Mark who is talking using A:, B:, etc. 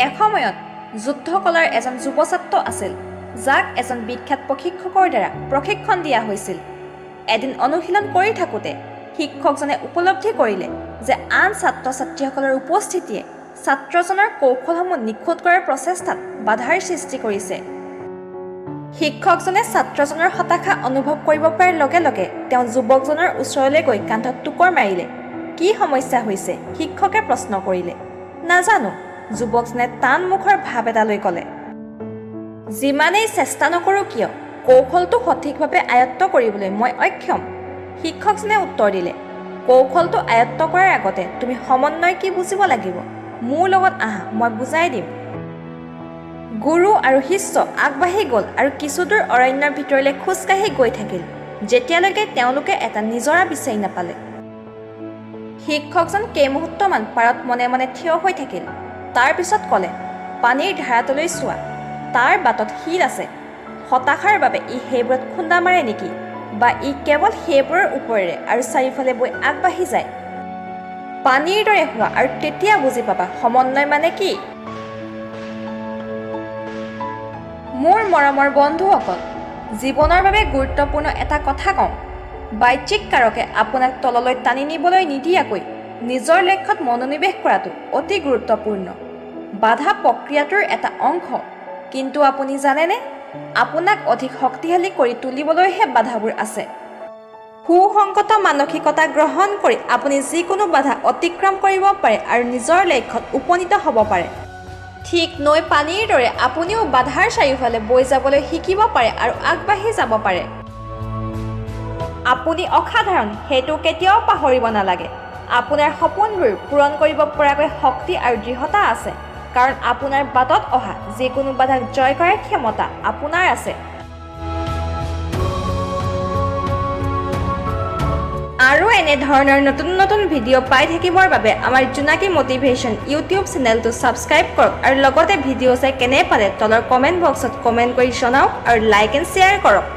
A: এসময়ত যুদ্ধকলাৰ এজন যুৱ ছাত্ৰ আছিল, যাক এজন বিখ্যাত প্ৰশিক্ষকৰ দ্বাৰা প্ৰশিক্ষণ দিয়া হৈছিল। এদিন অনুশীলন কৰি থাকোঁতে শিক্ষকজনে উপলব্ধি কৰিলে যে আন ছাত্ৰ-ছাত্ৰীসকলৰ উপস্থিতিয়ে ছাত্ৰজনৰ কৌশলসমূহ নিখুঁত কৰাৰ প্ৰচেষ্টাত বাধাৰ সৃষ্টি কৰিছে। শিক্ষকজনে ছাত্ৰজনৰ হতাশা অনুভৱ কৰিব পৰাৰ লগে লগে তেওঁ যুৱকজনৰ ওচৰলৈ গৈ কান্ধত টোকৰ মাৰিলে। "কি সমস্যা হৈছে?" শিক্ষকে প্ৰশ্ন কৰিলে। "নাজানো," যুৱকজনে টান মুখৰ ভাৱ এটা লৈ ক'লে। "যিমানেই চেষ্টা নকৰোঁ কিয়, কৌশলটো সঠিকভাৱে আয়ত্ত কৰিবলৈ মই অক্ষম।" শিক্ষকজনে উত্তৰ দিলে, "কৌশলটো আয়ত্ত কৰাৰ আগতে তুমি সমন্বয় কি বুজিব লাগিব। মোৰ লগত আহা, মই বুজাই দিম।" গুৰু আৰু শিষ্য আগবাঢ়ি গ'ল আৰু কিছুদূৰ অৰণ্যৰ ভিতৰলৈ খোজকাঢ়ি গৈ থাকিল, যেতিয়ালৈকে তেওঁলোকে এটা নিজৰা বিচাৰি নাপালে। শিক্ষকজন কেইমুহূৰ্তমান পাৰত মনে মনে থিয় হৈ থাকিল। তাৰ পিছত ক'লে, "পানীৰ ধাৰাটোলৈ চোৱা। তাৰ বাটত শিল আছে। হতাশাৰ বাবে ই সেইবোৰত খুন্দা মাৰে নেকি, বা ই কেৱল সেইবোৰৰ ওপৰেৰে আৰু চাৰিওফালে বৈ আগবাঢ়ি যায়? পানীৰ দৰে হোৱা আৰু তেতিয়া বুজি পাবা সমন্বয় মানে কি।" মোৰ মৰমৰ বন্ধুসকল, জীৱনৰ বাবে গুৰুত্বপূৰ্ণ এটা কথা কওঁ। বাহ্যিক কাৰকে আপোনাক তললৈ টানি নিবলৈ নিদিয়াকৈ নিজৰ লক্ষ্যত মনোনিৱেশ কৰাটো অতি গুৰুত্বপূৰ্ণ। বাধা প্ৰক্ৰিয়াটোৰ এটা অংশ, কিন্তু আপুনি জানেনে, আপোনাক অধিক শক্তিশালী কৰি তুলিবলৈহে বাধাবোৰ আছে। সুসংগত মানসিকতা গ্ৰহণ কৰি আপুনি যিকোনো বাধা অতিক্ৰম কৰিব পাৰে আৰু নিজৰ লক্ষ্যত উপনীত হ'ব পাৰে। ঠিক নৈ পানীৰ দৰে আপুনিও বাধাৰ চাৰিওফালে বৈ যাবলৈ শিকিব পাৰে আৰু আগবাঢ়ি যাব পাৰে। আপুনি অসাধাৰণ, সেইটো কেতিয়াও পাহৰিব নালাগে। আপোনাৰ সপোনবোৰ পূৰণ কৰিব পৰাকৈ শক্তি আৰু দৃঢ়তা আছে, কাৰণ আপোনাৰ বাটত অহা যিকোনো বাধাক জয় কৰাৰ ক্ষমতা আপোনাৰ আছে। আৰু এনেধৰণৰ নতুন নতুন ভিডিঅ' পাই থাকিবৰ বাবে আমাৰ জোনাকী মটিভেশ্যন ইউটিউব চেনেলটো ছাবস্ক্ৰাইব কৰক আৰু লগতে ভিডিঅ' চাই কেনে পালে তলৰ কমেণ্ট বক্সত কমেণ্ট কৰি জনাওক আৰু লাইক এণ্ড শ্বেয়াৰ কৰক।